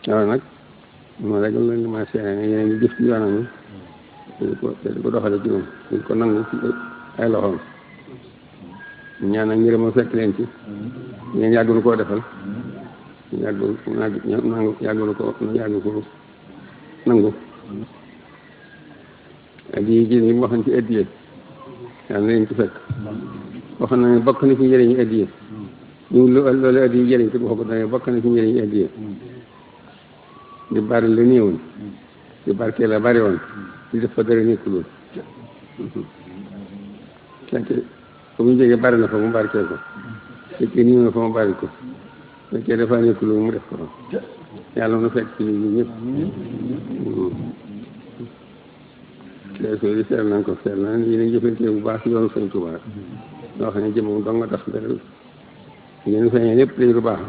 waaw nag moo rek la ma seere yéen ngi jëf ci yoonam yi di ko doxale ci moom di ko nangu ci ay loxoom ñaanal ngërëm fekk leen ci ngeen yàggunu koo defal yàggunu ko nangu addiye ji ni mu waxoon ci addiye yàlla na leen ci fekk waxoon na ne bokk na ci njëriñu addiye ñu loolu addiye jëriñ te waxu ko dane bokk na ci njëriñu addiye di bari la néewoon di barkee la bari woon di def fa dara nekkul woon fekkee fa mu jógee bari na fa mu barkee ko fekkee néew na fa mu bari ko fekkee dafa nekkul woon mu def ko yàlla na fekk ci ñun ñëpp di seet nañ ko seet na yi nañ jëfante bu baax ci yoonu Sëñ Tuubaa loo xam ne jëmam dong nga tax beral ngeen feeñee lépp day lu baax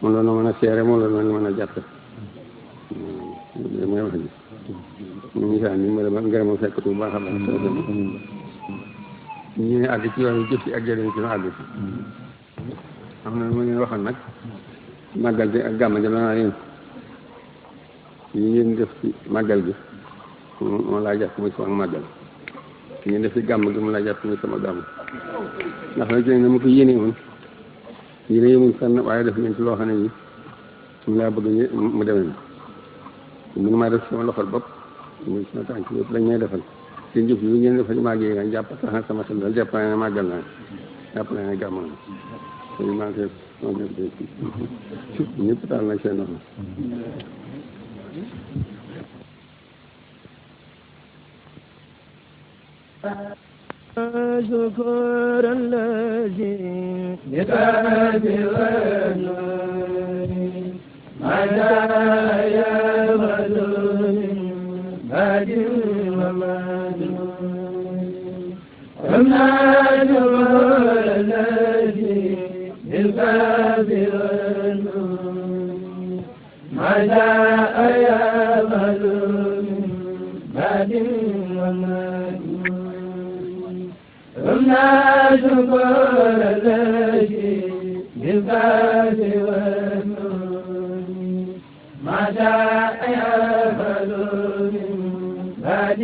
moom la mën a seere moom la mën a jàppe mooy wax ji ñu ngi saa ni ma dama ngërëma fekk bu baax a baax ñu ne àgg ci yoon jëf ci ak jëriñ ci nu àgg am na lu ma leen waxoon nag màggal bi ak gàmm ji naa leen yi ngeen def ci màggal bi moom laa jàpp muy sama màggal yi ngeen def ci gàmm gi moom laa jàpp muy sama gàmm ndax la jëne na ma ko yéene woon yéene yëmul fenn waaye def ngeen ci loo xam ne yi mu laa bëgg mu demee mënu maa def sama loxol bopp muy sama tànk yëpp dañ may defal seen jëf yi ngeen defal màgg yi nga jàpp tax na sama xel dal jàpp naa ne màggal naa jàpp naa ne gàmm naa dañu manqué ñëpp taal nañ seen loxo شكر الذي بكافٍ والنور مدايا غدر باد ومدنون وما شكر الذي بكافٍ والنور مدايا غدر باد ومدنون وما شكر الذي بالباس والنور ما شاء يفعل من بعد